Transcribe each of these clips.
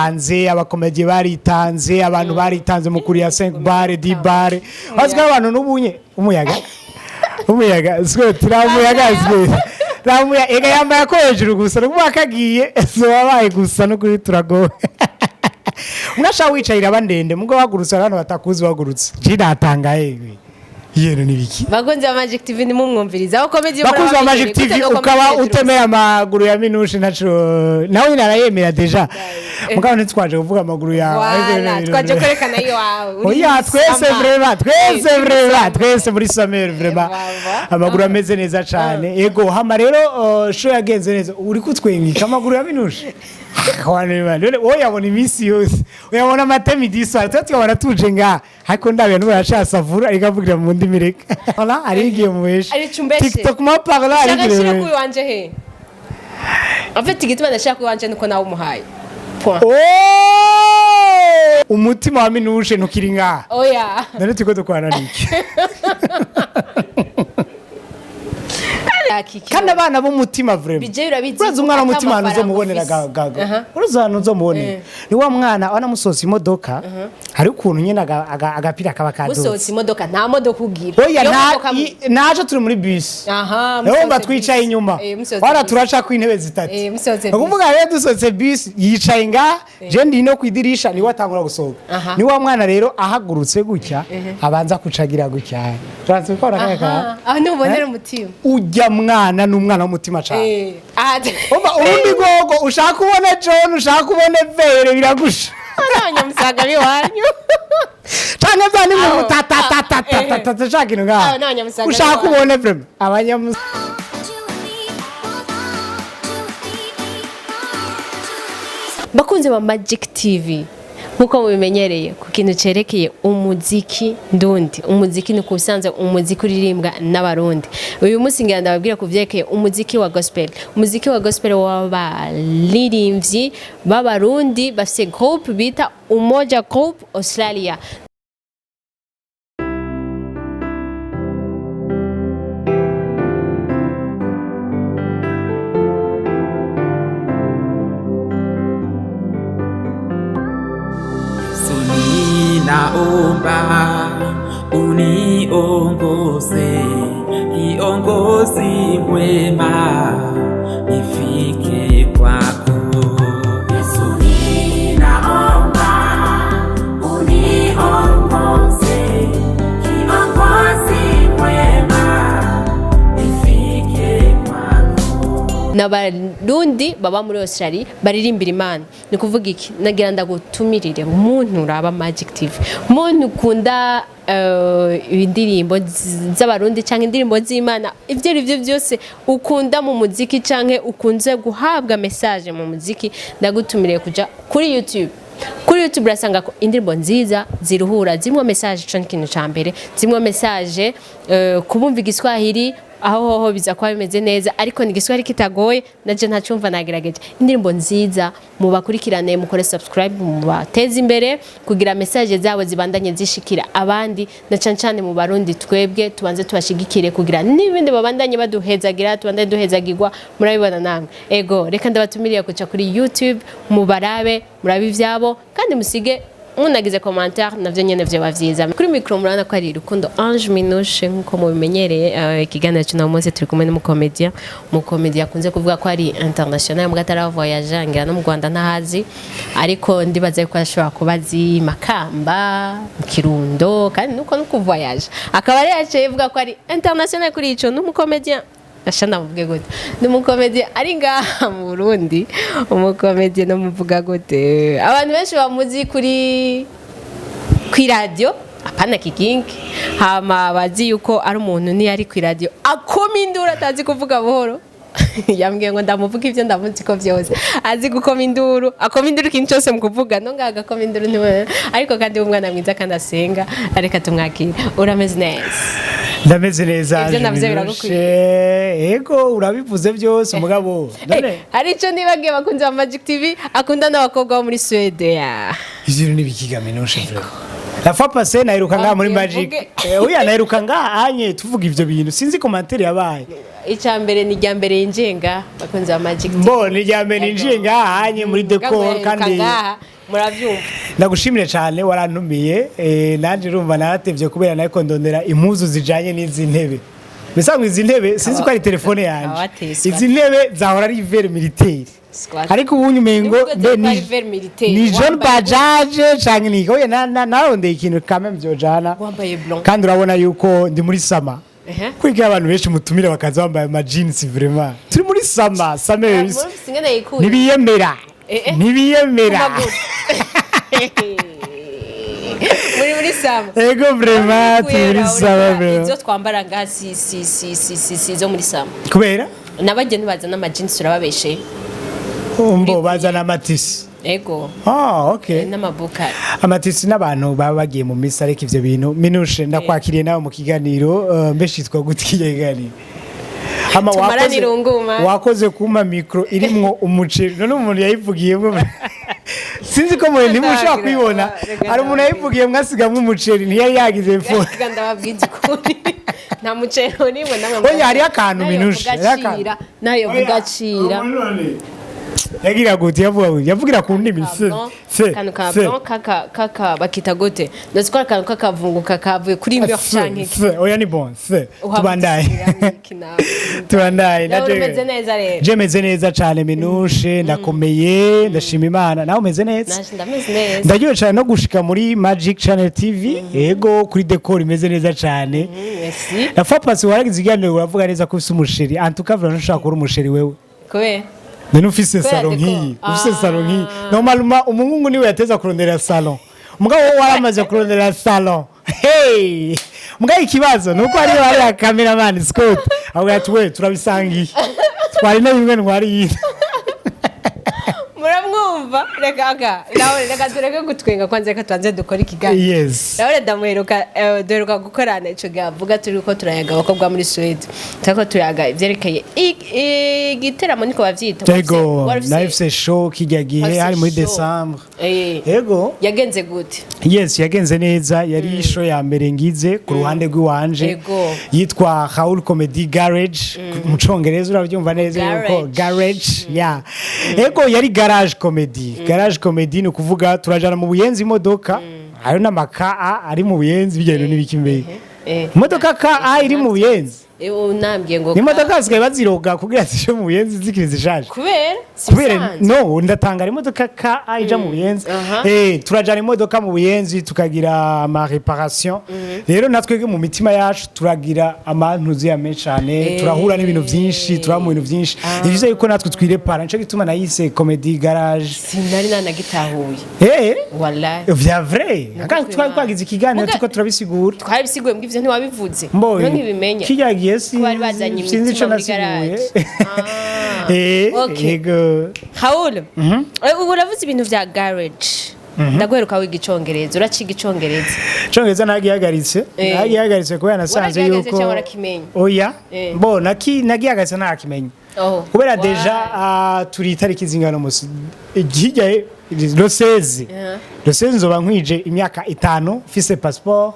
Hanze abakomedi baritanze, abantu baritanze mu kuriya 5 bare 10 bare, bazwi abantu n'ubunye umuyaga umuyaga swe tiramuyaga swe ramuya ega yambaye ko hejuru gusa no kuba kagiye so wabaye gusa no kuri turagowe. Unashaka wicayira bandende mugo wagurutse abantu batakuzi wagurutse jinatangaye yero nibiki. Bakunzi ba Magic TV, nimumwumviriza aho comedy. Bakunzi ba Magic TV, ukaba utemeye amaguru ya Minushe, ntaco nawe nyine arayemera déjà, mugabo ntitwaje kuvuga amaguru yawe. Voilà, twaje kwerekana iwawe. Oya, twese vraiment, twese vraiment, twese muri Samer vraiment amaguru ameze neza cane. Ego, hama rero show yagenze neza. Uri kutwengika amaguru ya Minushe. None wowe yabona iminsi yose uyabona amatemi diswara twe tukabona tuje ngaha, ariko ndabiye n'ubu aracasavura ariko avugira mu ndimi, reka. Voilà, arigiye mu benshi. Aricumbeshe. TikTok ma parla. Shaka arigiye. nshire kuri wanje he? En fait, igituma ndashaka kuri wanje nuko nawe umuhaye. Point. Oh! Umutima wa Minushe ntukiri ngaha. Oya. None turiko dukorana n'iki? Akiki. Kandi abana b'umutima vraiment. BJ, urabizi Urazi umwana ko w'umutima ahantu ata uzomubonera mafaranga gaga. ufise. Urazi ahantu uzomubonera ni wa mwana wanamusohotse imodoka, hari ukuntu nyine agapira kaba kadutse. Musohotse imodoka, nta modoka ugira. Oya. Iyo modoka Naje turi muri bisi. Aha. Urumva Musohotse twicaye bisi. inyuma. Musohotse wara bisi. turaca ku intebe zitatu. Musohotse Ni ukuvuga rero dusohotse bisi, yicaye ngaha, je ndi no kwidirisha, niwe atangura gusohoka. Ni wa mwana rero ahagurutse gutya abanza kucagira gutya, urazi ko kaya. Aha, aho ntubonera umutima. Ujya mwana ni umwana w'umutima cyane. Aha. Umva urundi gogo ushaka ubone John, ushaka ubone vere, biragusha. N'abanyamusaga b'iwanyu. Canke bya ni mu Aho. ta ta ta ta ta ta ta ta shaka ibintu ngaha. Aho n'abanyamusaga Ushaka b'iwanyu. ubone vraiment abanyamusaga. Bakunzi ba Magic TV, nkuko mubimenyereye ku kintu cerekeye umuziki ndundi, umuziki ni kusanzwe umuziki uririmbwa n'abarundi. Uyu munsi ngira ndababwira ku vyerekeye umuziki wa gospel, umuziki wa gospel w'abaririmbyi b'abarundi bafise groupe bita Umoja Group Australia. Suni naomba uniongoze, kiongozi mwema, nifike kwako. Yesu ninaomba uniongoze, kiongozi mwema, nifike kwako. N'abarundi baba muri Australia baririmbira Imana. Ni kuvuga iki? Nagira ndagutumirire umuntu uraba Magic TV, umuntu ukunda indirimbo z'abarundi cyangwa indirimbo z'Imana, ibyo ari byo byose ukunda mu muziki cyangwa ukunze guhabwa message mu muziki, ndagutumiriye kuja kuri YouTube. Kuri YouTube urasanga ko indirimbo nziza ziruhura, zimwe message, ico ni ikintu ca mbere, zimwe message kubumva igiswahili aho hoho biza kuba bimeze neza, ariko ni igiswahili kitagoye, naje ntacumva nagerageje. Indirimbo nziza, mubakurikirane, mukore subscribe, mubateze imbere kugira message zabo zibandanye zishikira abandi, na cane cane mu barundi. Twebwe tubanze tubashigikire kugira n'ibindi babandanye baduhezagira, tubandanye duhezagirwa, murabibona namwe. Ego, reka ndabatumiriye kuca kuri YouTube mubarabe, murabe ivyabo kandi musige munagize commentaire, navyo nyene vyoba vyiza. Kuri micro murabona ko ari Rukundo Ange Minouche, nkuko mubimenyereye. Ikiganiro cy'uno munsi turi kumwe n'umukomedia, umukomedia akunze kuvuga ko ari international mbwa atara voyage, ngira no mu Rwanda ntahazi, ariko ndibaza ko ashobora kuba azi Makamba, mu Kirundo, kandi nuko no kuvoyage akaba ari yaciye ivuga ko ari international. Kuri ico n'umukomedia asha ndamuvuge gute? Ni umukomedi ari ngaha mu Burundi, umukomedi namuvuga gute? Abantu benshi bamuzi kuri kw'iradiyo, apana kigingi, hama bazi yuko ari umuntu niyo ari kw'iradiyo akoma induru, atazi kuvuga buhoro. Yambwiye ngo ndamuvuga ibyo ndamuzi ko byose azi gukoma induru, akoma induru ikintu cyose mu kuvuga no ngaha agakoma induru ariko kandi umwana mwiza kandi asenga. Reka tumwakire. Urameze neza? Ndameze neza. Ibyo navuze Minushe. Biragukwiye. Ego, urabivuze byose mugabo none Hari icyo nibagiye, bakunzi ba Magic TV, akunda n'abakobwa bo muri Suède ya. Ivyo ni bikiga Minushe vraiment. La fois passée naheruka ngaha muri Wambwiye Magic. mvuge. Oya, naheruka ngaha anye tuvuga ivyo bintu, sinzi commentaire yabaye. Icya mbere ni irya mbere yinjiye ngaha, bakunzi ba Magic TV. Mbo ni irya mbere ninjiye ngaha anye muri décor, kandi ngaha muravyumva. Ndagushimire cyane warantumiye. Nanje urumva naratevye kubera nariko ndondera impuzu zijanye n'izi ntebe. Bisanzwe izi ntebe sinzi ko ari telefone yanje. Abateswa. Izi ntebe zahora ari vert militaire. Squat. Ariko ubu umengo Nubwo mbe zari ni vert militaire, ni jaune. Wambaye Bajaje canke ni oya, narondeye ikintu kame vyojana. Wambaye blanc. Kandi urabona yuko ndi muri summer. Ehe. Kwiga abantu benshi mutumira bakaza bambaye ama jeans, vraiment turi muri summer, summer. Murumvise ingene yikuye? Ntibiyemera. Eh, eh. Ntibiyemera. Ku maguru. Muri summer. Ego, vraiment turi muri summer vraiment. Ibyo twambara ngaha si zo muri summer. Kubera N'abageni bazana ama jeans, urababesheye. Mbo bazana ama tissus. Ego. Ah, okay. N'amabuka. Ama tissus n'abantu baba bagiye mu misa, ariko ivyo bintu minushe ndakwakiriye nawe mu kiganiro. Mbe shitwa gute kiganiro? Hama Tumarane irungu, man. Wakoze kuma micro irimwo umuceri, none umuntu yayivugiyemwo, sinzi ko muri ntimushobora kuyibona. Reka. Hari umuntu yayivugiyemwo asigamwo umuceri, ntiyari yagize fo. Reka ndababwiza ukuri, nta muceri urimo namwe. Oya, hariyo akantu, Minushe, hariyo akantu. Hariyo nayo kugacira. Yagira gute? Yavuga gute? Yavugira ku ndimi se se Akantu ka se blanc kaka bakita gute? Ndazi ko ari akantu k'akavunguka kavuye kuri mur se canke iki. Se oya, ni bon se. Tubandaye, tubandaye. Nawe umeze neza rero? Je meze neza cyane, Minushe, ndakomeye, ndashima Imana. Nawe umeze neza? Naje ndameze neza. Ndaryohewe cyane no gushika muri Magic Channel TV, yego, kuri décor imeze neza cyane. Merci. La fois passée waragize ikiganiro uravuga neza ko ufise umu chéri. En tout cas vraiment ushaka kuba umu chéri wewe. Kubera? None ufise Kubera salon décor. nk'iyi, ufise salon nk'iyi, Ah. normalement umuhungu niwe yateza kurondera salon, mugabo wowe waramaze kurondera salon. Hey, mugabo ikibazo nuko hariyo hariya cameraman Scott avuga ati: "We turabisangiye, twari na bimwe ntwari yindi." Muramwumva? Reka aka nawe, reka tureke gutwenga kwanza, reka tubanze dukore ikiganiro. Yes. Nawe ndamuheruka, duheruka gukorana ico gihe avuga turi ko turayaga abakobwa muri Suède, turiko turayaga ivyerekeye igiteramo, niko bavyita. Ego. Wari ufise- Nahise show kijya gihe Wari ufise hari muri show. December. Eh. Ego. Yagenze gute? Yes, yagenze neza. Yari show ya mbere ngize ku ruhande rw'iwanje. Ego. Yitwa Raoul Comedy Garage mu Congereza, urabyumva neza yuko Garage. garage ya, ego, yari garage comedy. Garage comedy ni ukuvuga turajana mu Buyenzi imodoka, hariyo n'amaka A ari mu Buyenzi, bijyanye n'ibiki mbere. Eh. Imodoka ka A iri mu Buyenzi. Unambwiye ngo Ni imodoka zisigaye baziroga kugira zije mu Buyenzi zikiri zishaje. Kubera si Kubera bisanzwe. no ndatangara, imodoka ka A ija mu Buyenzi. Turajana imodoka mu Buyenzi tukagira ama réparation. Rero natwebwe mu mitima yacu turagira amantuzi ya menshi cyane, turahura n'ibintu byinshi, turaba mu bintu byinshi. Ni byiza yuko natwe twirepara, nico gituma nayise comedy garage. Sinari nanagitahuye. Wallahi. Vya vrai, kandi twari twagize ikiganiro tuko turabisigura. Twarabisiguye mbwa ivyo ntiwabivuze. Mbo Niho nkibimenya. Kijya gihe Ko bari bazanye sinzi ico imitima muri nasiguye. garage. Ah. Okay. Yego. Raoul, ubu uravuze ibintu vya garage. Ndaguheruka wiga icongereza, uraciga icongereza? Congereza nagihagaritse. Nagihagaritse kubera nasanze Waragihagaritse yuko cyangwa warakimenya? Oya. Bo nagihagaritse ntakimenya. Oh. Kubera Why? déjà turi itariki zingana musi hirya le 16. Le 16 nzoba nkwije imyaka 5 mfise passeport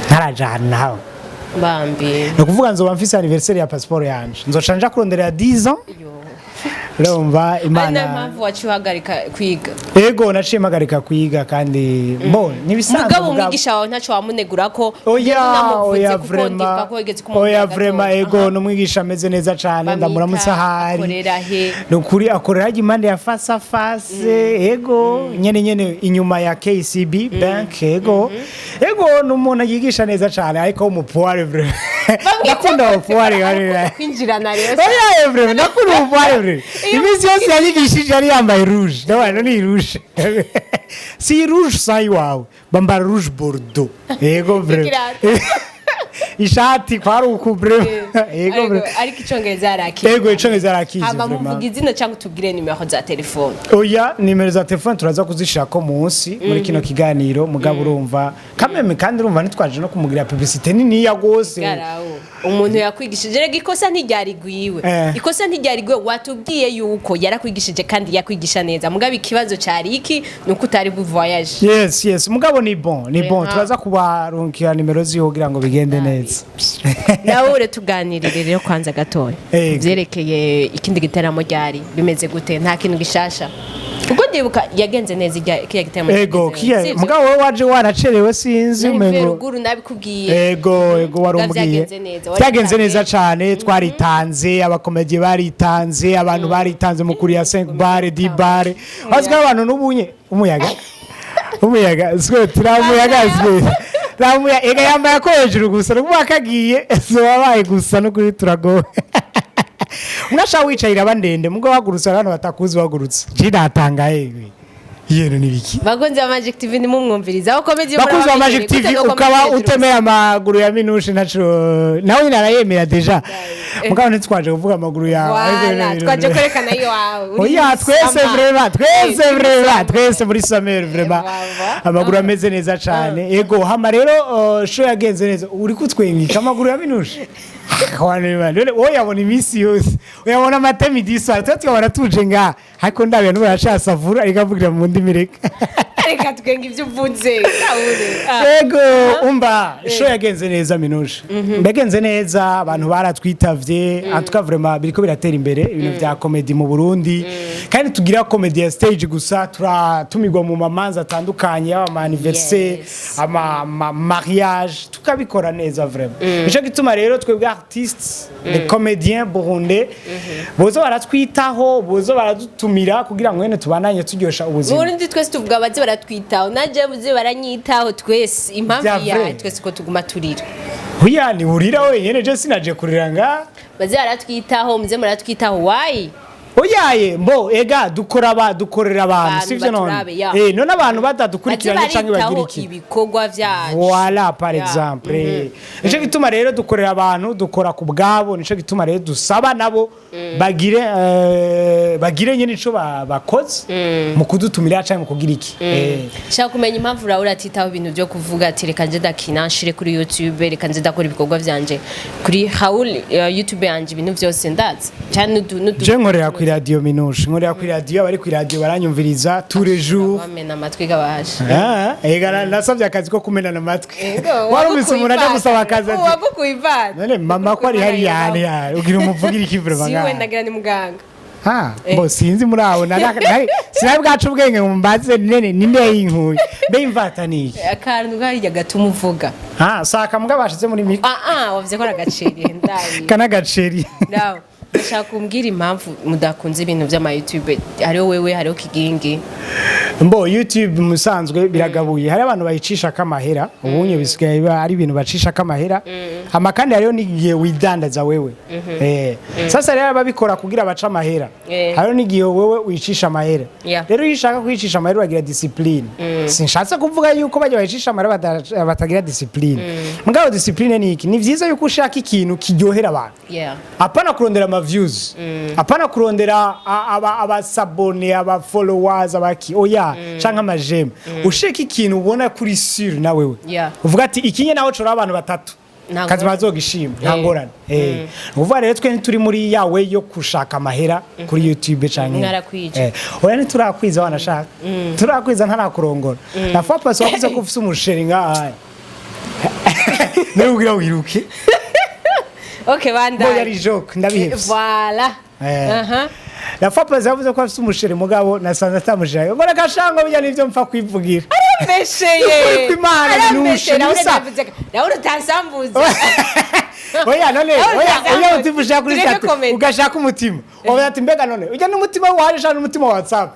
ntarajana nawe. Bambi. Ni ukuvuga nzoba mfise anniversaire ya passeport yanje, nzoca nja kurondera 10 ans. Yo. Urumva Ari nayo Imana. mpamvu waciye uhagarika kwiga? Ego, naciye mpagarika kwiga kandi bo nibisanzwe. Mugabo umwigisha wawe ntaco wamunegura ko? Oya. Unamuvuze Oya, kuko ndibuka vraiment. ko wigeze kumubwira Oya, gato. vraiment, ego. Aha. N'umwigisha ameze neza cyane. Bamwita, Ndamuramutsa ahari. akorera he? Ni ukuri akorera hajya impande ya face à face, ego, nyene nyene inyuma ya KCB Bank. Ego, ego, ni umuntu yigisha neza cyane, ariko w'umupuware. Vraiment ndakunda abapuware bari Kwinjirana rero. Oya, vraiment ndakunda umupuware. Vraiment iminsi yose yanyigishije yari yambaye rouge. Ndabona none iyi rouge si rouge sa iwawe, bambara rouge bordeaux. Ego, vraiment. Ikirato. Ishati kwari uku, vraiment, ego. Vraiment. Ariko icongereza yarakize? Ego, icongereza yarakize. Hama Vraiment. muvuga izina cyangwa utubwire nimero za telefone? Oya, nimero za telefone turaza kuzishirako munsi muri kino kiganiro. Mugabo urumva kameme, kandi urumva ntitwaje no kumugira publicité niniya gose. Garawo. Umuntu yakwigishije, rega ikosa ntiryari gwiwe. Ikosa ntiryari gwiwe, watubwiye yuko yarakwigishije kandi yakwigisha neza, mugabo ikibazo cyari iki? Ni uko utari bu voyage. Yes, mugabo ni bon, ni bon. Turaza kubarunkira nimero ziho kugira ngo bigende neza. Nawe ure tuganirire rero kwanza gatoya vyerekeye ikindi giteramo. Ryari bimeze gute? Nta kintu gishasha? Kuko ndibuka yagenze neza kiriya giteramo. Ego. Cyagenze Kiya neza, sivyo? Mugabo wowe waje wanacerewe, sinzi. Nari mvuye Umengo ruguru, nabikubwiye. Ego, warumbwiye. Byagenze neza, Byagenze waritanze. neza cyane. Twaritanze, abakomediye baritanze, abantu baritanze mu kuriya 5 bare, 10 bare. Bazwi abantu n'ubunye umuyaga, umuyaga Scott, umuyaga Scott, umuyaga. Ega yambaye ko hejuru gusa, no kuvuga kagiye so wabaye gusa no kuri turagowe. Unashaka wicayira bandende, mugo wagurutse abantu batakuzi wagurutse. Jinatangaye yeno nibiki? Bakunzi ba Magic TV, nimumwumviriza aho comedy. Bakunzi ba Magic TV, ukaba utemera amaguru ya Minushe, ntaco nawe nyine arayemera déjà, mugabo ntitwaje kuvuga amaguru yawe. Voilà, twaje kwerekana iwawe. Oya, twese vraiment, twese vraiment, twese muri Samer vraiment amaguru ameze neza cyane. Ego, hama rero show yagenze neza. Uri kutwengika amaguru ya Minushe. None wowe yabona iminsi yose, uyabona amata midi soir, twe tukabona tuje ngaha, ariko ndabiye n'ubu aracasavura, ariko avugira mu ndimi, reka. Reka twenga ibyo uvuze, Kahure. Ego, umva, show yagenze neza, Minushe, yagenze neza, abantu baratwitavye. En tout cas vraiment biriko biratera imbere ibintu vya comedy mu Burundi, kandi tugira comedy ya stage gusa, turatumirwa mu mamanza atandukanye, yaba ama anniversaire, ama mariage, tukabikora neza vraiment. Nico gituma rero twebwe artistes, les comédiens burundais, bozo baratwitaho, bozo baradutumira kugira ngo nyene tubandanye turyosha Mu ubuzima. Burundi twese tuvuga baze baratwitaho, naje buze baranyitaho, twese impamvu Vya ya vrai. twese ko tuguma turira. Huya ni urira wenyene, je sinaje kurira nga. Baze baratwitaho, muze muratwitaho, why? Oyaye mbo ega dukora ba dukorera abantu, Abantu sivyo none? baturabe, ya. None abantu Baze batadukurikiranye canke bagira baritaho iki? ibikorwa vyacu. Voilà, par exemple. Nico gituma rero dukorera abantu, dukora ku bwabo. Nico gituma rero dusaba nabo bagire nyene ico bakoze mu kudutumira canke mu kugira iki. Shaka kumenya impamvu urawe uratitaho ibintu byo kuvuga ati reka nje ndakina nshire kuri YouTube, reka nje ndakora ibikorwa vyanje kuri Raoul, YouTube yanje, ibintu vyose ndazi cyane n'udu Je nkorera ku radio, Minushe, nkorera ku radio, abari ku radio baranyumviriza tous les jours. Bamena amatwi gabasha. Ah, ega nasabye akazi ko kumenana amatwi. Warumvise umuntu aja gusaba akazi ati Uwagukuye ivana. None mama ko ari hariya hariya, ugira umuvugira iki vraiment? Siwe. Ngaha? Ndagira ni muganga. Ha, bo sinzi muri abo sinari bwacu ubwenge ngo mbaze nene ninde yinkuye mbe imvata ni iki? Akantu kariya gatuma uvuga. Ha, saka mbwa bashize muri micro. Ah ah, wavuze ko ari agaceri ndayi. Kana gaceri. Nawe ndashaka kumbwira impamvu mudakunze ibintu by'ama YouTube. Hariho wewe, hariho Kigingi. Mbo YouTube musanzwe biragabuye, hari abantu bayicisha kamahera, ubunye bisigaye biba ari ibintu bacisha kamahera, ama kandi hariho n'igihe widandaza wewe. Sasa rero ababikora kugira bace amahera, hariho n'igihe wewe wicisha amahera. Rero iyo ushaka kwicisha amahera uragira discipline. Sinshatse kuvuga yuko bajya bayicisha amahera batagira discipline, mugabo discipline ni iki? Ni vyiza yuko ushaka ikintu kiryohera abantu, apana kurondera ama views, apana kurondera abasabone, aba followers, abaki, oya, canke ama j'aime. Ushaka ikintu ubona kuri sûr na wewe uvuga ati ikinye naho cora abantu batatu Nta kazi ngorane. bazogishima, nta ngorane. Uvuga rero twe ntituri muri yawe yo gushaka amahera kuri YouTube canke Mwarakwije. Oya, ntiturakwiza, wanashaka turakwiza, ntarakurongora. La fois passée wavuze ko ufise umu chéri ngaha, niwe ugira wiruke. Okay, Bo bandanye. yari joke, ndabihevye. Voilà. Aha. La fois passée yavuze ko afise umu chéri, mugabo nasanze atamushaka, ngo nakashango bijya nivyo mpfa kwivugira. Arambesheye. Ukuri kw'Imana, Arambesheye. Minushe, Nawe nisa. nawe utansambuza. Oya none Nawe oya utasambuza. oya, utivushaka kuri Tureke statut comment. ugashaka umutima, wavuze ati mbega none ujya n'umutima waje shaka n'umutima wa WhatsApp,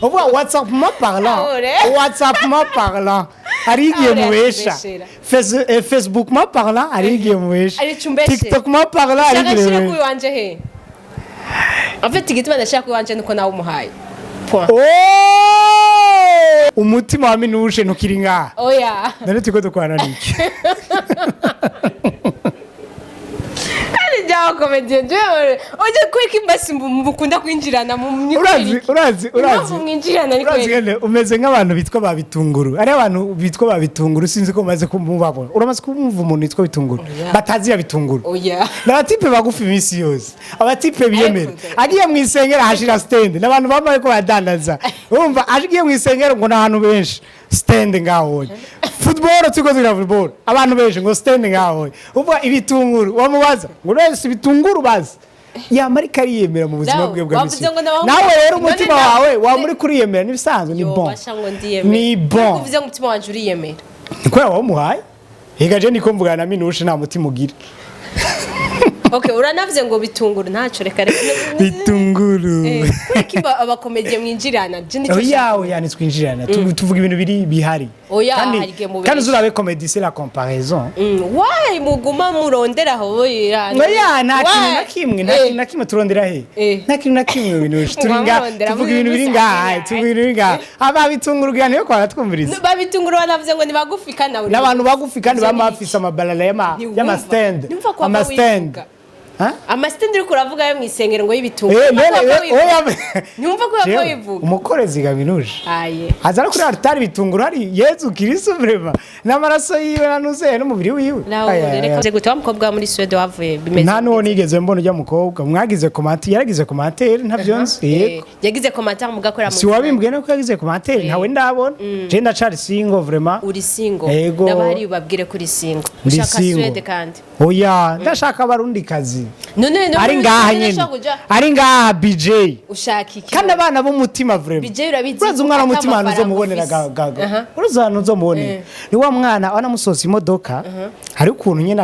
uvuga WhatsApp ma parlant. Ahore. WhatsApp ma parlant hari igihe Ahore mubesha. atubeshera. Facebook ma parlant hari igihe mubesha. Ari ico umbeshe. TikTok ma parlant hari Shaka igihe nshire mubesha. kuri wanje he? En fait, igituma ndashaka kuri wanje nuko nawe umuhaye. Point. Oh! Umutima wa Minushe ntukiri ngaha. Oya. None turiko dukorana niki? Kandi Abakomediye ujye kwika imbasi, mukunda kwinjirana mu ni Urazi, kubera iki? urazi, urazi. Impamvu mwinjirana ni Urazi kubera ngene umeze nk'abantu bitwa ba Bitunguru. Ari abantu bitwa ba Bitunguru, sinzi ko umaze kumubabona. Uramaze kumva umuntu witwa Bitunguru? Oya. Batazi ya Bitunguru. Oya. Ni abatipe bagufi iminsi yose, abatipe biyemera. Ariko Agiye mu isengero ahashira stand, n'abantu bambaye ko badandaza. Urumva agiye mu isengero ngo ni ahantu benshi, stand ngaho. Football, turiko tugira football, abantu benshi ngo stand ngaho. Uvuga ibitunguru, wamubaza ngo wese ibitunguru bazi yamara ariyemera mu buzima Nawe, bwe bwa wavuze misi. ngo n'abahungu Nawe rero none umutima wawe waba uri kuriyemera n'ibisanzwe, ni Yo, bon. basha ngo ndiyemera. Ni bon. Uvuze ngo umutima wanje uriyemera. Ni kubera wamuhaye. Higa je niko mvugana na Minushe, nta mutima ugira. Okay, uranavuze ngo Bitunguru, ntacyo, reka reka. Bitunguru. Kubera ko abakomediye mwinjirana, je nicyo Oya. nshaka. Oya, ntitwinjirana. Tuvuga ibintu biri bihari. Oya, Kandi hari igihe mubesha. kandi uzurabe, comédie c'est la comparaison. Why muguma murondera aho? Oya. Oya, nta kintu na kimwe, nta kintu na kimwe turondera he. Nta kintu na kimwe, bintu turi Muguma nga murondera, tuvuga ibintu biri ngaha, tuvuga ibintu biri ngaha. Aba Bitunguru niyo kwa twumviriza. Babitunguru banavuze ngo ni bagufi kandi nawe uri N'abantu bagufi kandi Ivyo bama ni bafise amabalala y'ama Ntiwumva. y'ama stand. Ntiwumva ko waba Ama stand. wivuga. Ha? Ama stand uriko uravuga yo mw'isengero ngo y'ibitunguru. Eh, Ntiwumva none ko wivuga. oya. Ntiwumva ko waba Jewe, wivuga. umukorezi gaminuje. Aye. Aza no kuri altari Bitunguru, hari Yezu Kristo vraiment n'amaraso yiwe nanuzeye n'umubiri wiwe. Nawe Aya, aya, reka gute wa mukobwa wo muri Suède wavuye bimeze? Nta n'uwo nigeze mbona. Ujya mukobwa mwagize commentaire, yaragize commentaire, ntabyo nzi. Yego. Yagize commentaire mugakorera mu Si wabimbwiye nuko yagize commentaire? Ntawe ndabona, je ndacari single vraiment. Uri single? Yego. N'abahari ubabwire kuri single. Ndi Ushaka single. Suède kandi? Oya, ndashaka abarundi kazi. None Ari ngaha nyene, ari ngaha BJ. Ushaka iki? Kandi abana b'umutima vraiment. BJ urabizi Urazi umwana ko w'umutima ahantu ata uzomubonera amafaranga gaga. ufise. Urazi ahantu uzomubonera ni wa mwana wanamusohotse imodoka, hari ukuntu nyene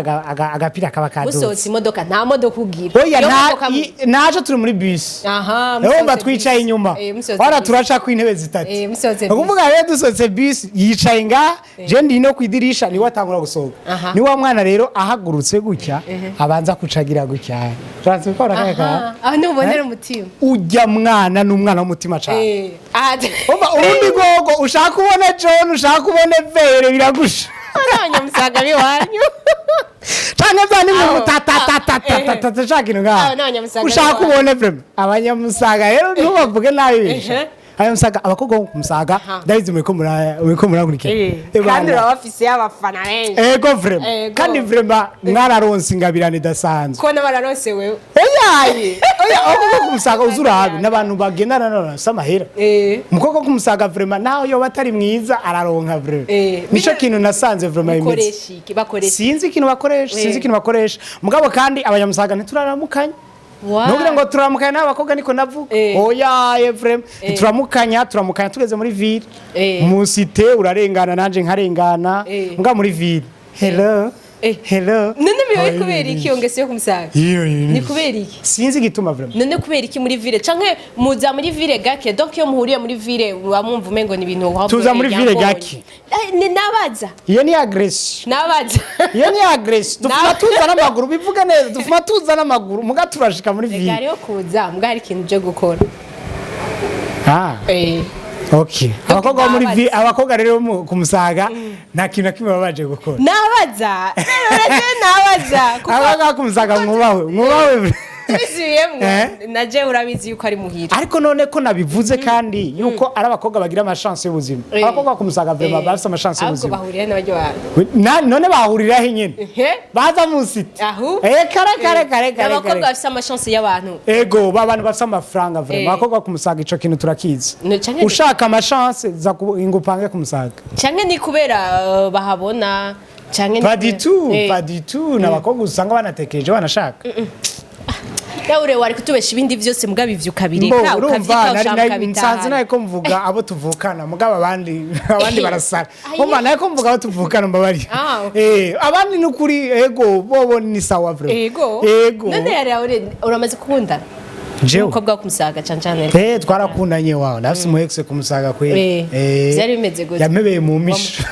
agapira kaba kadutse. Musohotse imodoka? Nta modoka ugira. Oya. Iyo Nta modoka naje turi muri bisi. Aha. Urumva Musohotse twicaye bisi. inyuma. Musohotse Wara bisi. turaca ku intebe zitatu. Musohotse Ni ukuvuga rero dusohotse bisi, yicaye ngaha, je ndi no kwidirisha, niwe atangura gusohoka. Ni wa mwana rero ahagurutse gutya, abanza kucagira gutya. Urazi ko arakaya. Aha, aho ntubonera umutima. Ujya mwana ni umwana w'umutima cyane. Aha. Umva urundi gogo ushaka ubone John, ushaka ubone vere, biragusha. N'abanyamusaga b'iwanyu. Canke bya ni Aho. mu ta shaka ikintu ngaha. Aho n'abanyamusaga Ushaka b'iwanyu. ubone vraiment abanyamusaga rero ntubavuge nabi bisha. Abanyamusaga, abakobwa bo ku Musaga, ndabizi muriko murakurikira. Kandi Bana. urabafise abafana benshi. Ego, vraiment. Ego. Kandi vraiment mwararonse ingabirano idasanzwe. Ko n'abararonse wewe. Oyaye, oya, abakobwa bo ku Musaga uzurabe n'abantu bagendana n'abantu amahera. Umukobwa wo ku Musaga vraiment, naho yoba atari mwiza, araronka vraiment. Nico kintu nasanze vraiment bimeze. Bakoresha iki? Bakoresha Sinzi ikintu bakoresha, sinzi ikintu bakoresha, mugabo kandi abanyamusaga ntituraramukanya. Why? Ntugira ngo turamukanya n'abakobwa, niko navuga. Oya, vraiment ntituramukanya. Turamukanya tugeze muri ville. Mu cité urarengana nanje nkarengana. Mbwa muri ville, hello. Hello. None bibaye Oya, kubera iki iyo ngeso yo kumusaga? Iyo, Ni kubera iki? Sinzi igituma vraiment. None kubera iki muri ville, canke muza muri ville gake? Donc iyo muhuriye muri ville muba mwumva umengo ni ibintu waba Tuza muri ville yambonye. gake. Ni nabaza. Iyo ni agression. Nabaza. Iyo ni agression. Dufuma tuza n'amaguru, bivuga neza, dufuma tuza n'amaguru muga turashika muri Reka, ville. hariho kuza mbwa hari ikintu uje gukora. Ah. Okay, abakobwa bo muri Nabaza. abakobwa rero ku Musaga nta kintu na kimwe baba baje gukora. Nabaza rero, nabaza kuko Abakobwa bo ku Musaga mwubahwe, mwubahwe. tubisubiyemwo. Naje urabizi yuko ari muhira. Ariko none ko nabivuze kandi yuko ari abakobwa bagira amachance y'ubuzima. Abakobwa bo ku Musaga vraiment bafise amachance Ahubwo y'ubuzima. bahurira n'abaryo bantu. None bahurira he nyene? Ehe. Baza mu cité. Aho. Kare kare kare kare. Abakobwa Kare. bafise amachance y'abantu. Ego, ba bantu bafise amafaranga vraiment. Abakobwa bo ku Musaga ico kintu turakizi. No, canke Ushaka amachance, za ngupange ku Musaga. Canke ni kubera bahabona, canke ni Pas du tout. Pas du tout. N'abakobwa usanga banatekereje, banashaka. Nawe wari kutubesha ibindi vyose mugabo ivyo ukabireka. Mbo, urumva ukavyika nari ushaka nari nsanze ukabitahana. nawe ko mvuga abo tuvukana, mugabo abandi barasara. Aye. Umva nawe ko mvuga abo tuvukana, mbabari. Ah, okay. Abandi nukuri ego bobo ni sawa vraiment. Ego. Ego. None yari uramaze gukundana Jewe. umukobwa wo kumusaga cane cane? Twarakundanye wawe, nafise umu ex kumusaga kweli. Vyari bimeze gute? Yampebeye mu misho.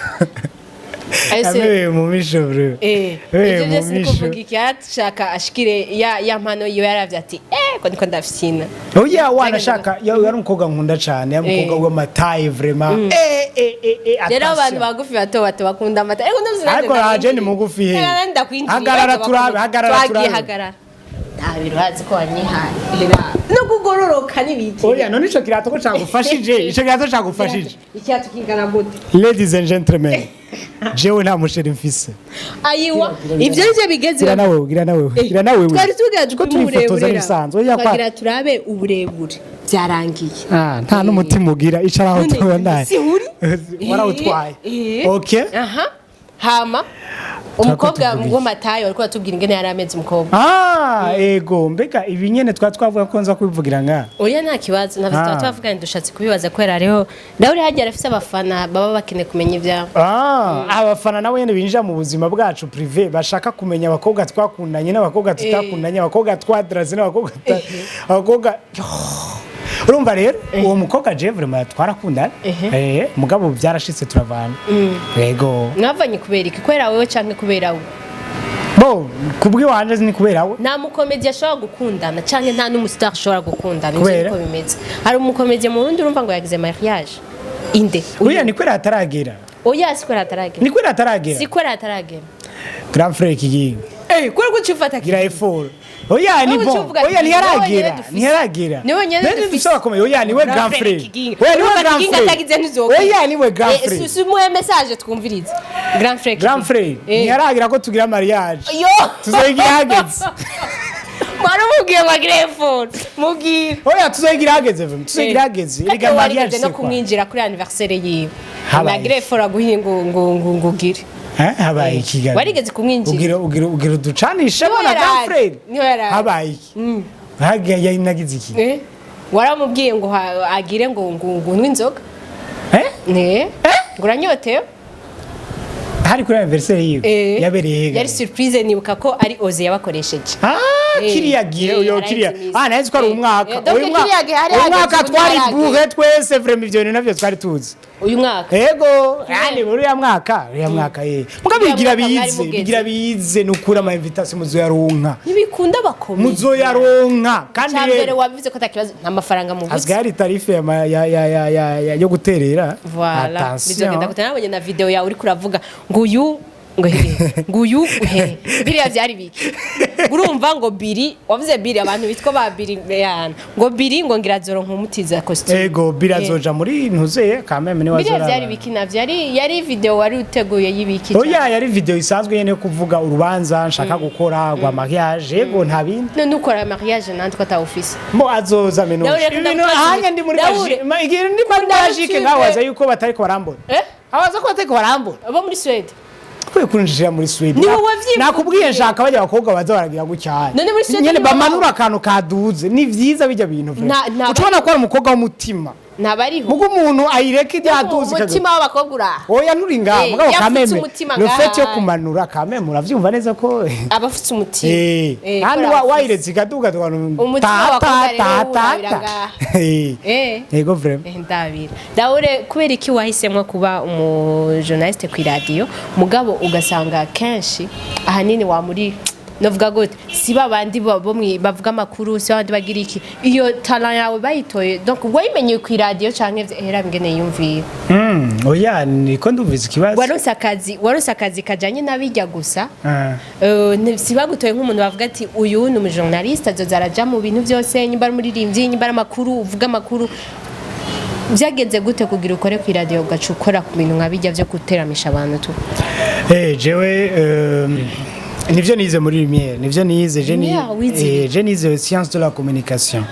Yampebeye mu misho bro. Yampebeye Ivyo mu vyose ni misho. kuvuga iki? Yarashaka ashikire ya mpano yiwe, yaravye ati ko niko ndafyina. Oya, wanashaka yari umukobwa nkunda cane, yari umukobwa w'amataye vraiment. Rero abantu Attention. bagufi bato bato bakunda amata, ariko ndavuze nanjye Ariko ndakwinjiriye. raje ni mugufi he. Reka nanjye ndakwinjiriye. Hagarara Ariko turabe, hagarara twagiye turabe. Hagarara. Nta urazi ko wanyihaye no kugororoka n'ibiki. Oya, none ico kirato ko cagufashije? Ico kirato cagufashije? Ikirato kingana gute? Ladies and gentlemen, jewe nta mu chéri mfise. Ayiwa, ivyo nivyo bigeze. Gira nawe, gira nawe, gira nawe. Twari tugaje ko turifotoza bisanzwe. Oya kwa twagira turabe uburebure, byarangiye. Ah, nta n'umutima ugira, icara aho. None, Tubona si uri? warawutwaye. Eh. Okay. Aha, hama umukobwa tuvuga. w'amatayo ariko atubwira ingene yari ameze umukobwa. Ah, ego, mbega ibi nyene twavuga ko nza kubivugira nga? Oya, nta kibazo, ntabwo Ah. tuba twavuganye, dushatse kubibaza kubera hariho nawe uri hagiye arafise abafana baba bakeneye kumenya ibyabo. Ah, abafana nabo nyene binjira mu buzima bwacu privé, bashaka kumenya abakobwa twakundanye n'abakobwa tutakundanye, abakobwa twadraze n'abakobwa abakobwa. Urumva rero, uwo mukobwa je vraiment twarakundana, mugabo byarashitse turavana, yego. Mwavanye kubera iki? Kubera wewe canke kubera we? Bo kubw'iwanje ni kubera we. Nta mukomedi ashobora gukundana canke nta n'umu star ashobora gukundana, ivyo Kubera? niko bimeze. Hari umukomedi mu Burundi urumva ngo yagize mariage inde? Uriya ni kubera ataragera. Oya, si kubera ataragera. Ni kubera ataragera. Si kubera ataragera. Grand frère Kigingi. Eh, kubera ko ucifata. Gira effort, oya ni Wowe bon. ucuvuga Oya, ati, ntiyaragera. niwe dufise. Ntiyaragera. Niwe nyene Mbese dufise. dufise abakomeye. Oya, niwe grand frère. Oya, niwe grand Kigingi frère. atagize ntizogira. Oya, niwe grand frère. Si muhe message twumvirize grand frère. Grand frère ntiyaragira ko tugira mariage. Yo. Tuzoyigira hageze. Mwari umubwiye ngo agire effort, mubwire. Oya, tuzoyigira hageze vraiment, tuzoyigira hageze. Kandi Erega mariage warigeze no c'est quoi? kumwinjira kuri anniversaire yiwe. Habaye Nagire effort aguhe ngo ugire. Eh, habaye iki gabi? Warigeze kumwinjira? Ugira uducanishemo Niho na grand yarari. frère. Niho yarari. Habaye iki? Hagiye yinagize iki? Eh? Waramubwiye ngo agire ngo unywe inzoga. Eh. Ne, ngo uranyotewe. Hari kuri anniversaire yiwe? Eh. Yabereye he? Yari surprise, nibuka ko ari oze yabakoresheje. Ah. Eh, Kiriya gihe? Uyo kiriya. araheze. Ah, nahise ko ari umwaka. Donc Uyu mwaka, kiriya gihe hari uyu hageze, mwaka ubu twari ntiharagera. buhe twese vraiment, ivyo bintu navyo twari tuzi. Uyu mwaka. Ego, yani muri uriya mwaka, uriya mwaka muga Uriya bigira mwaka mwari bize. mugeze. Bigira bize nukuri, ama invitation muzoyaronka. Ntibikunda bakomeye. Muzoyaronka kandi. Cya mbere Rero wabivuze ko atakibazo, nta mafaranga mubuze. hasigaye hari tarif ya yo guterera. Voilà. Attention. Bizogenda gute? Nabonye na video yawe uriko uravuga ngo uyu ngo hehe, ngo uyu hehe, biriya byari biki? Urumva ngo biri, wavuze biri, abantu bitwa ba biri yana, ngo biri ngo ngira zoro nkumutiza costume. Ego, birazoja muri ntuzeye kameme ni Biriya wazora. byari biki navyo? Yari video wari uteguye y'ibiki? Oya, yari video isanzwe nyene yo kuvuga urubanza nshaka gukora rwa mariage, yego, nta bindi. None ukora mariage nandi ko atawufise? Mo azoza menu. Daure, reka Ibintu ndakubaza. ahanya ndi muri Daure. magic, igihe ndi muri Kunda magic YouTube. ngaho waza yuko batariko barambona. Eh. Abaza ko batariko barambona. Abo muri Swede. Kwe kunjira muri Sweden. Ni wowe wavyivugiriye. Nakubwiye nshaka bajya abakobwa baza baragira gutya. None muri Sweden nyene nibo bamanura akantu kaduze, ni vyiza bijya bintu vraiment. Ucubona ko ari umukobwa w'umutima. Ntabariho. Mugo umuntu ayireka ibyaduze. Umutima w'abakobwa uraha. Oya, nturi ngaha. Eh, Mugabo yafutse kameme umutima le fait yo ngaha. kumanura kameme, uravyumva neza ko Abafite umutima. Eh, kandi kubera wayiretse ikaduga tukantu. Umutima w'abakobwa rero wurabira ngaha. Eh. Yego, vraiment. Eh, ndabira Daure, kubera iki wahisemo kuba umujournaliste ku iradiyo, mugabo ugasanga kenshi ahanini wa muri novuga gute, si babandi bo bavuga amakuru, si babandi bagira iki? Iyo talent yawe bayitoye, donc wayimenye ku iradiyo canke hera ngene yumviye? Oya, niko ndumvise ikibazo. Waronse akazi kajanye n'abijya gusa. Ah. Si bagutoye nk'umuntu bavuga ati uyu ni umujournaliste, azoza araja mu bintu byose, nyimba ari umuririmbyi, nyimba ari amakuru, uvuga amakuru. Byagenze gute kugira ukore ku iradiyo, ugaca ukora ku bintu nka bijya byo guteramisha abantu tu? Eh, jewe nivyo nize muri Lumière, nivyo nize je ni Lumière, wize? Eh, je nize science de la communication,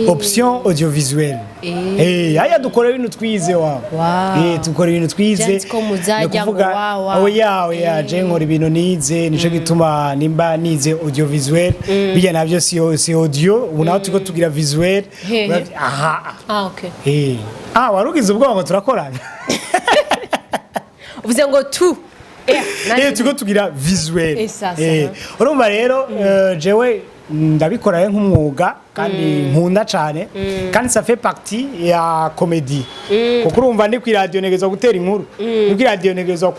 option audiovisuelle. Eh, aya dukora ibintu twize wa. Wow. Eh, dukora ibintu twize. Janzi ko muzajya Ni ukuvuga, ngo wa, wa. Oya, oya, je nkora ibintu nize, nico gituma nimba nize audiovisuel, bijya navyo si audio, ubu naho turiko tugira visuel. Hehe. Aha. Ah, okay. Eh. Ah, warugize ubwoba ngo turakorana. Uvuze ngo tu. Eh, Eh, turiko tugira visuel. Eh, sasa. Eh, urumva rero, jewe ndabikora rero nk'umwuga. Kandi nkunda cane, kandi ça fait partie ya comédie, kuko urumva ndi ku radio ntegerezwa gutera inkuru, ndi ku radio ntegerezwa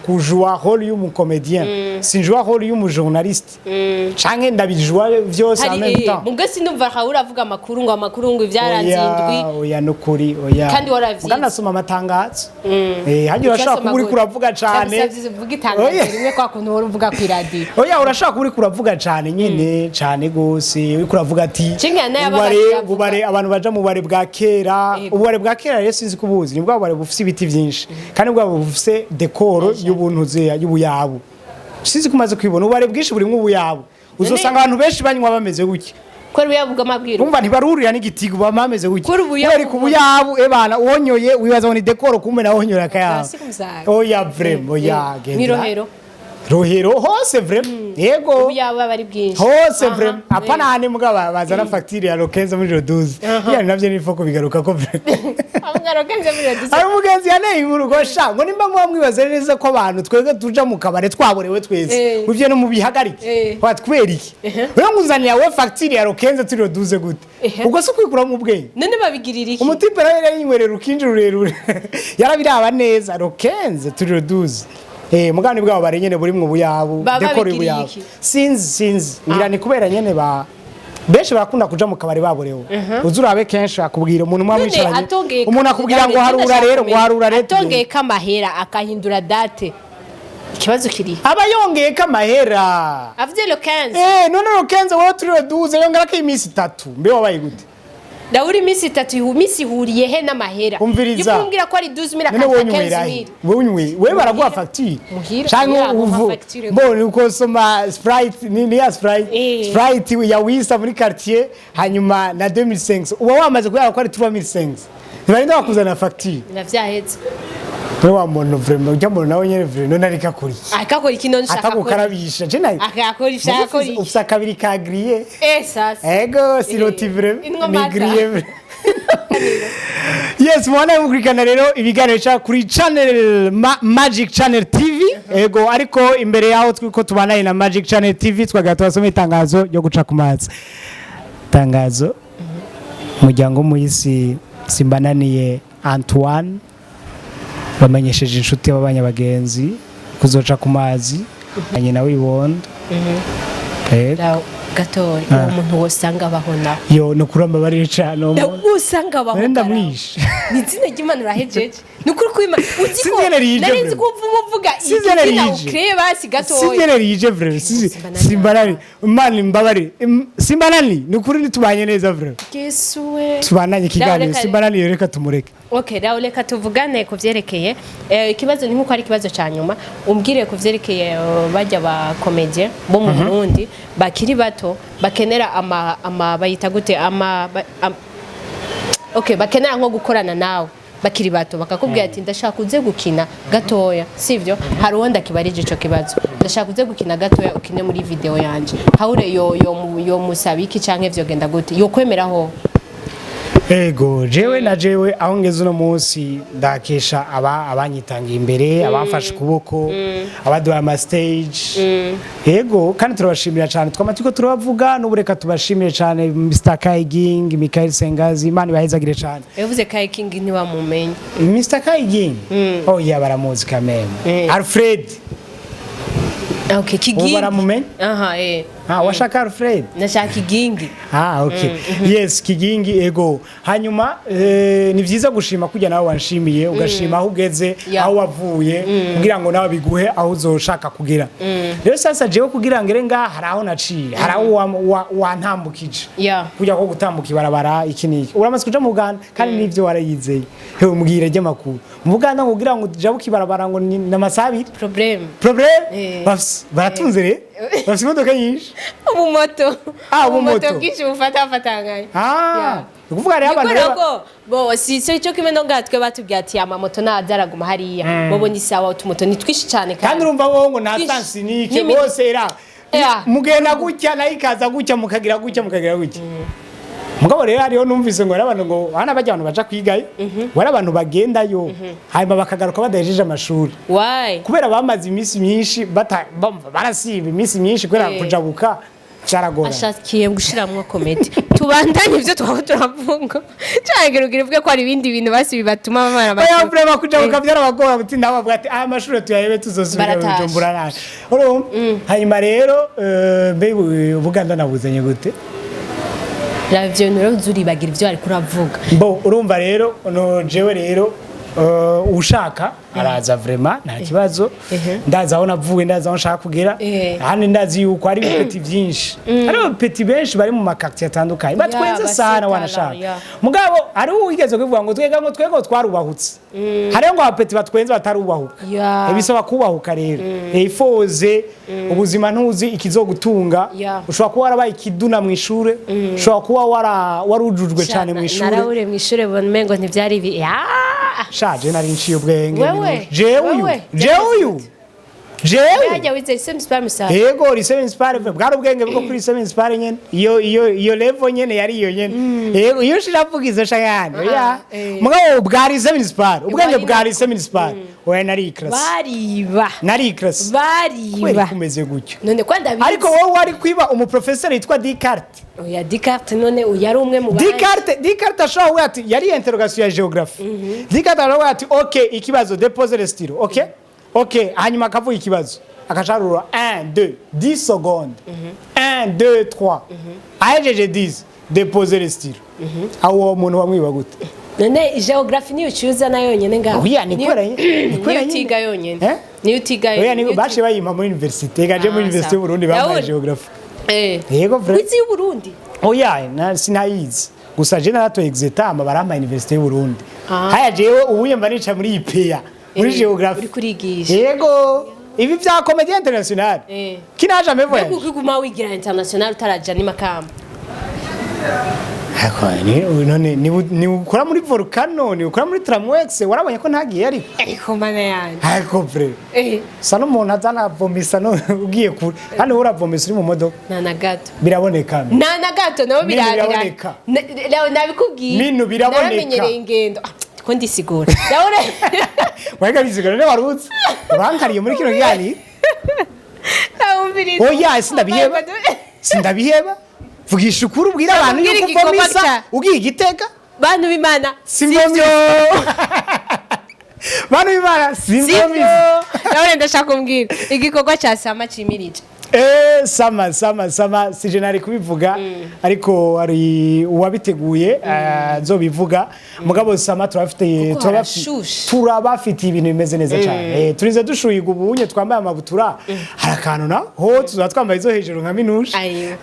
kujua rôle y'umucomédien, sinjua rôle y'umujournaliste, canke ndabijua vyose en Hari même temps. Mubwo sinumva Raoul avuga amakuru, ngo amakuru, ngo ibyaranze indwi. Oya, nukuri oya. Kandi waravyize. Muga nasoma amatangazo. Hajya urashaka kuba uriko uravuga cane. Ndagusavye uvuge itangazo Oya. rimwe, kwa kuntu uhora uvuga ku iradiyo. Oya, urashaka kuba uriko uravuga cane nyene, cane gose, uriko uravuga ati Cinga nayo ubare ababaza. Ubare, abantu baja mu bare bwa kera. Ubare bwa kera rero sinzi kubuzi, ni bwa bubare bufise ibiti vyinshi, kandi bwa bufise décor y'ubuntu zeya y'ubuyabu. Sinzi kumaze kwibona ubare bwinshi burimwo ubuyabu, uzosanga abantu benshi banywa bameze gutya. Ko ruyavuga amabwiriza. Umva, ntibarurira n'igitigu, bama bameze gutya. Kuri ubuyabu. Kubera ku buyabu, ebana wonyoye wibaza ngo ni décor, kumbe nawe wonyoye akayabo. Hasi kumusaga. Oya, vraiment, oya, gendera. Mw'irohero. Rohero hose, vraiment, yego. Ubuyabo aba ari bwinshi. Hose. Aha, Vraiment, apana hane mugabo bazana facture ya le 15 muri le 12, yani navyo ni foko bigaruka ko vraiment. Avuga le 15 muri le 12. Hari umugenzi yaneye inkuru ngo sha, ngo nimba muba mwibaza neza ko abantu twebwe tuja mu kabare twaborewe twese, ivyo no mubihagarike. Wat kubera iki wewe nguzanira we facture ya le 15 turi le 12 gute? Ubwo si kwikura mu bwenge? None babigirira iki? Umutipe nawe yari yinywerera urukinji rurerure, yarabiraba neza, le 15 turi le 12. Mugani bwabo bare nyene burimwo ubuyabu. Baba Décor babigiriye y'ubuyabu. iki? Sinzi, ngira ni kubera nyene ba benshi barakunda kuja mu kabari baborewe. Uzi urabe kenshi akubwira umuntu muba None mwicaranye, atongeye umuntu akubwira ngo harura rero, ngo harura rero. Atongeye kamahera akahindura date, ikibazo kiri Aba yongeye ko amahera. Avuze le 15. None le 15 wowe turi le 12, yongera ko iminsi 3, mbe wabaye gute? Ndabura iminsi 3, iminsi ihuriye he n'amahera? Umviriza. Yukumbwira ko ari 12,000 None wowe akata unywera he? 15,000. Wowe unywe, wewe baraguha facture? Muhira, Canke muhira, bamuha uvu facture. mbone ukosoma Sprite, ni ya Sprite. Sprite ya wisa muri quartier, hanyuma na 2500 uba wamaze kubera ko ari 3500, ntibarinda bakuzana facture. Navyahetse. Wewe wa muntu, vraiment, ujya muntu nawe nyene, vraiment, none ariko akora iki? Akakora iki none? Ushaka ko Atagukarabisha je nayo. Akakora ishaka akora iki? Ufise akabiri ka grillé. Sasa. Ego siroti, vraiment. Inwa Ni mata. grillé, vraiment. Yes, mwana mukurikirana rero ibiganiro ca kuri channel Magic Channel TV. Ego, ariko imbere yaho twiko tubanaye na Magic Channel TV, twagara tubasoma itangazo ryo guca ku mazi. Itangazo: umuryango w'umuyisi Simbananiye Antoine bamenyesheje inshuti y'abanyabagenzi kuzoca ku mazi nyina w'ibondo. Ego. Gatoya, uwo muntu wosanga abaho nawe? Yo, ni ukuri ambabarire cane uwo muntu. Usanga abaho? Nari ndamwishe. Ni izina ry'Imana, urahejeje, ni ukuri kw'Imana, uzi ko Sinzi ingene rije, nari nzi vraiment. ko uvuga uvuga Sinzi ingene izina rije. ukreye basi gatoya. Sinzi rije, vraiment. Simbanani. Simbanani, Imana imbabarire. Simbanani, ni ukuri ntitubanye neza, vraiment. Yesu we. Tubananye ikiganiro. Simbanani, reka tumureke. Okay, raho reka tuvugane ku vyerekeye ikibazo, ni nkuko ari ikibazo ca nyuma, umbwire ku vyerekeye bajya ba comédien bo mu Burundi bakiri bato bakenera ama bayita gute, ama ba, am, okay, bakenera nko gukorana nawe bakiri bato, bakakubwira ati ndashaka uze gukina gatoya, sivyo? Hari uwo ndakibarije ico kibazo: ndashaka uze gukina gatoya, ukine muri video yanje. Haure yo musaba iki, canke vyogenda gute, yo kwemeraho? Ego, jewe na jewe aho ngeze uno munsi ndakesha aba abanyitangiye imbere, abamfashe ukuboko, abaduhaye ama stage. Ego, kandi turabashimira cyane, twama turiko turabavuga n'ubu, reka tubashimire cyane: Mr Kai King, Michael Sengazi, Imana ibahezagire cyane. Yavuze Kai King ntibamumenye. Mr Kai King, oh yeah, baramuzi kameme. Alfred. Okay, Kigingi. Ubu baramumenye? Aha. Ah, washaka Alfred? Nashaka Kigingi. Ah, okay. Yes, Kigingi, ego. Hanyuma ni vyiza gushima kujya nawe wanshimiye, ugashima aho ugeze, aho wavuye, kugira ngo nawe biguhe aho uzoshaka kugera. Rero sasa jewe kugira ngere ngaha, hari aho naciye, hari aho wantambukije. Kujya ko gutambuka ibarabara iki niki. Uramaze kuja mu Uganda kandi nivyo warayizeye. Hewe, mbwira ry'amakuru. Mu Buganda ngo kugira ngo ujabuke ibarabara ngo ni n'amasaha 2. Problem. Problem? Eh. Bafise baratunze re? Bafise imodoka nyinshi. Ubumoto. Ah, ubumoto. Bwinshi bufata fatanganye. Ah, ni ukuvuga rero abantu Nikora rero ko bo si cyo kimwe no ngatwe batubwiye ati amamoto naza araguma hariya, bobo ni sawa, utumoto ni twinshi cyane. Kandi urumva wowe ngo nta Twinshi. sansi nike bose era mugenda gutya nayo ikaza gutya, mukagira gutya, mukagira gutya. Mugabo rero hariho numvise ngo hari abantu, ngo hana bajya abantu baja kwigayo, ngo hari abantu bagendayo hanyuma bakagaruka badahejeje amashuri. Why? Kubera bamaze iminsi myinshi barasiba iminsi myinshi kubera kujabuka. Byaragoranye. Ashakiye gushiramwo comédie. Tubandanye ivyo twaba turavuga, canke ugira uvuge ko hari ibindi bintu basi bibatuma bamara Oya. amashuri. Vraiment, kujabuka byarabagora, gutinda bavuga ati aya mashuri tuyahebe, tuzosubira Baratashe. Bujumbura naje. Urumva, hanyuma rero mbe Buganda nabuzanye gute? Ravyo rero uzuribagira ivyo ariko uravuga. Bo, urumva rero, no jewe rero ushaka araza, vraiment nta kibazo. Ndazi aho navuye, ndazi aho nshaka kugera. Handi ndazi yuko hari ibipeti byinshi, hari abapeti benshi bari mu ma quartier atandukanye batwenze bafite sana. talent, Wanashaka. Yeah. Mugabo hariho uwigeze kubivuga ngo twega, ngo twego twarubahutse, hariho ngo abapeti batwenze batarubahuka. Bisaba kubahuka rero. Ifoze ubuzima, ntuzi ikizogutunga. Ushobora kuba warabaye ikiduna mu ishure, ushobora kuba warujujwe cyane mu ishure. Narawure mu ishure, bona umengo ntivyari ibi. Ya! Shaje, nari nciye ubwenge. Wewe? Jewe uyu. Wewe? Jewe uyu, jewe. Hajya wize lycée municipal Musaga? Yego, lycée municipal, bwari ubwenge bwo kuri lycée municipal nyene. Iyo level nyene yari iyo nyene. Yego, iyo shiravuga izo shayane ya. Mugabo bwa lycée municipal, ubwenge Bwari bwa lycée municipal, oya, nari classe. Bariba. Nari classe. Bariba. Kweri kumeze gutyo? None ko ndabizi. Ariko wowe wari kwiba umuprofesseur yitwa Descartes. Oya, Descartes none uyu yari umwe mu bandi. Descartes ashobora kuvuga ati, yari interrogation ya géographie, Descartes ashobora kuvuga ati: "OK, ikibazo, dépose le stylo." OK, hanyuma akavuga ikibazo, akasharura 1, 2, 10 secondes, 1, 2, 3, ahejeje 10, dépose le stylo. Aho uwo muntu wamwiba gute? None géographie niyo ucuza na yonyene ngaho? Oya, ni kubera, ni kubera Niyo utiga yonyene. Eh? Niyo utiga. Oya, ni bace bayimpa muri université gaje, muri Ah, université sawa. y'u Burundi bampaye Ndabona. géographie. Eh. Yego, vrai. Wize y'Uburundi? Oya, sinayizi, gusa je naratoye exeta, ama barampa université y'u Burundi. Ah. Haya, jewe ubuye mba nica muri IPA muri géographie. Uri kurigisha. Yego, ibi vya comédie internationale qui n'a jamais voyagé. Mbega ukiguma wigira international utaraja ni Makamba? Ariko none ni ukora muri Volcano, ni ukora muri Tramwex, warabonye ko ntagiye ariko. Ariko mana yanjye. Ariko vrai, sa n'umuntu azana vomisa, no ugiye kure kandi wowe uravomisa uri mu modoka. Nta na gato. Biraboneka. Nta na gato nabo. Minu Birabira. biraboneka. Nabikubwiye. Minu biraboneka. Naramenyereye ingendo. Ah, ko ndisigura ndabona. Wega bisigura ne waruzi urankariye muri kino kiganiro. Nawumviriza. Oya, sindabiheba, sindabiheba. Vugisha ukuri, ubwira abantu Ubwira yuko igikorwa uvomisa ugiye Igitega. Bantu b'Imana, Simvomisa, bantu b'Imana, simvomisa. Ndabona ndashaka kumbwira igikorwa cya summer cimirije. Summer, summer, summer sije nari kubivuga, ariko hari uwabiteguye nzobivuga. Mugabo summer turabafite. Kuko harashushe. Turabafitiye ibintu bimeze neza cyane. Turize dushuhiga ubunye, twambaye amabutura, hari akantu na ho tuzaba twambaye izo hejuru nka Minushe. Ayo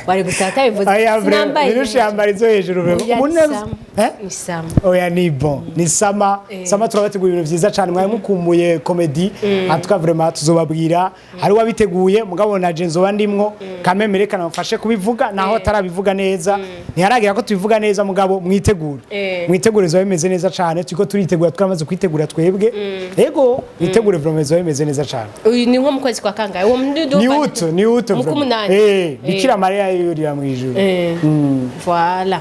wari gusa atabivuze. Aya, Sinambaye. Minushe yambara izo hejuru vraiment. Oya, ni summer. Eh? Ni summer. Oya, ni bon, ni summer. Summer turabategura ibintu vyiza cyane. Mwari mukumbuye comédie. En tout cas, vraiment tuzobabwira, hari uwabiteguye, mugabo naje nzoba ndimwo kameme. Reka namufashe kubivuga naho atarabivuga neza, ntiharagira ko tubivuga neza, mugabo mwitegure. Mwitegure, bizoba bimeze neza cyane. Turiko turitegura, twamaze kwitegura twebwe. Yego, mwitegure, vraiment bizoba bimeze neza cyane. Uyu ni nko mu kwezi kwa kangahe uwo? Ni août, ni août Mu vraiment. kumunani. Bikira Mariya yurira mu ijuru. Voilà,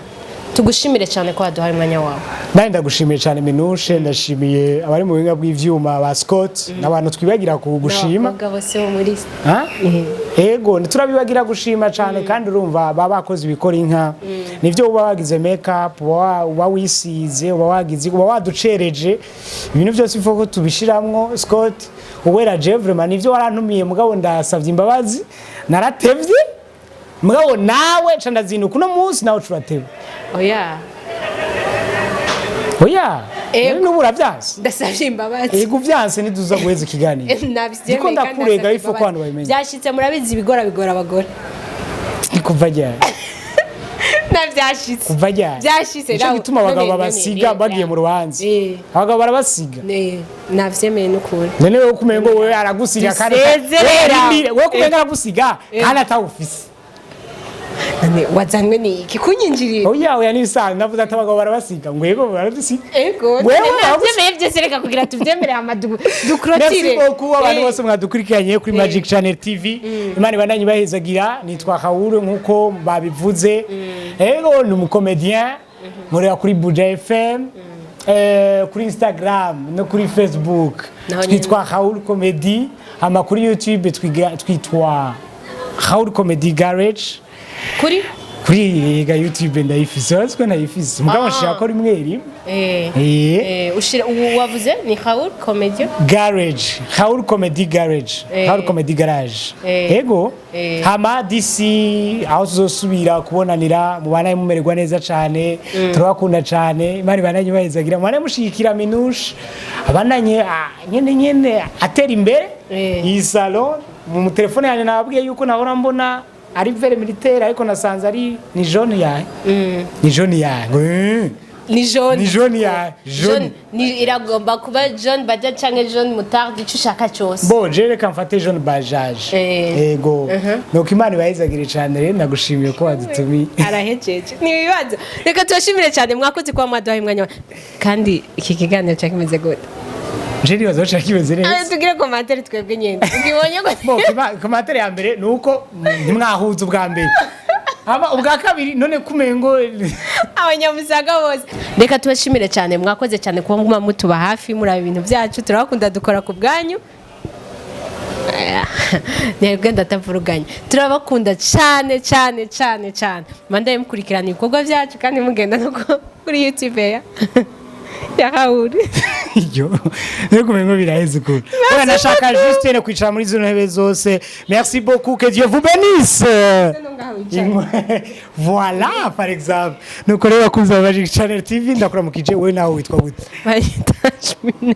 tugushimire cyane ko waduhaye umwanya wawe. Nanjye ndagushimiye cyane, Minushe. Ndashimiye abari mu buhinga bw'ivyuma ba Scott n'abantu twibagira kugushima. N'abakobwa bose bo muri Ha? Ego, ntiturabibagira gushima cyane. Kandi urumva baba bakoze ibikora inka, nivyo, uba wagize make up, uba wisize, uba wagize, uba waducereje ibintu byose ifu ko tubishiramwo. Scott uwera, je vraiment nivyo warantumiye, mugabo ndasavye imbabazi, naratevye. Mugabo nawe ca ndazinduka uno munsi, nawe curateba. Oya. Oya. Ego. N'ubu uravyanse. Ndasabye imbabazi. Ego, uvyanse ntiduza guheza ikiganiro. Nabyemeye. Ndiko Kandi ndakurega ndasabye ifu ko imbabazi. abantu babimenya. Byashitse, murabizi, ibigora bigora abagore. Kuva ryari? Nabyashitse. Kuva ryari? Byashitse. Nicyo gituma abagabo babasiga bagiye mu rubanza. Abagabo barabasiga. Navyemeye n'ukuri. None wewe kumengo wewe aragusiga kandi Dusezerera. wewe kumengo aragusiga kandi atawufise. None wazanywe n'iki kunyinjirira? Oya, oya, nibisanzwe. Navuze ati abagabo barabasiga, ngo yego baradusiga. Ego. Wewe Navyemeye byose, reka kugira tuvyemere hama Merci duclôture. beaucoup abantu bose mwadukurikiranye kuri Magic Channel TV. Imana ibandanye ibahezagira. Nitwa Kawuru nkuko babivuze. Ego, ni umucomédien nkorera kuri Buja FM, kuri Instagram no kuri Facebook Naho nyene. twitwa Raoul Comedy, hama kuri YouTube twitwa Raoul Comedy Garage. Kuri Kuri yega YouTube ndayifise, uretse ko ndayifise, mugabo nshira ko rimwe rimwe. Ushira ubu wavuze ni Raoul Comedy Garage, Raoul Comedy Garage. Raoul Comedy Garage. Ego. Hama DC aho tuzosubira kubonanira, mubanaye mumererwa neza cane. Turabakunda cane, Imana ibandanye ibahezagira, mubanaye mushigikira Minouche, abandanye nyene nyene atera imbere. Iyi salon mu telefone yanjye nababwiye yuko nahora mbona ari vert militaire, ariko nasanze ari ni jaune yawe, ni jaune yawe ngo. Ni jaune. Ni jaune ya jaune. Jaune ni iragomba kuba jaune bajaj canke jaune moutarde, icyo ushaka cyose. Bon, je reka mfate jaune bajaj. Ego, nuko Imana ibahezagire cyane. Rero ndagushimiye ko wadutumiye. Arahejeje, ni ibibazo. Reka tubashimire cyane, mwakoze kuba mwaduhaye umwanya kandi iki kiganiro cyari kimeze gute? Je nibaza ko cari kimeze neza. Tugire commentaire twebwe nyine ukibonye gute? Bon, commentaire ya mbere ni uko ntimwahuza ubwa mbere, hama ubwa kabiri none kumengo. Abanyamusaga bose, reka tubashimire cyane, mwakoze cyane kuba muguma mutuba hafi muri ibintu byacu. Turabakunda, dukora ku bwanyu. Ntibwe ndatavuruganya, turabakunda cyane cyane cyane cyane. Mandaye mukurikirana ibikorwa byacu kandi mugenda no kuri YouTube ya Raoul. Yo, niyo kumengo biraheze ukuntu. Oya, nashaka juste no kwicara muri zino ntebe zose. Merci beaucoup, que Dieu vous bénisse. Voilà, par exemple, nuko rero bakunze ba Magic Channel TV, ndakuramukije. Wowe nawe witwa gute?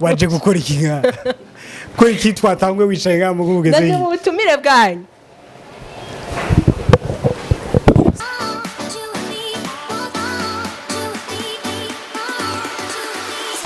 Waje gukora iki nka ko iki twatangwe wicaye ngaha mu mugeze? Ndaje mu butumire bwanyu.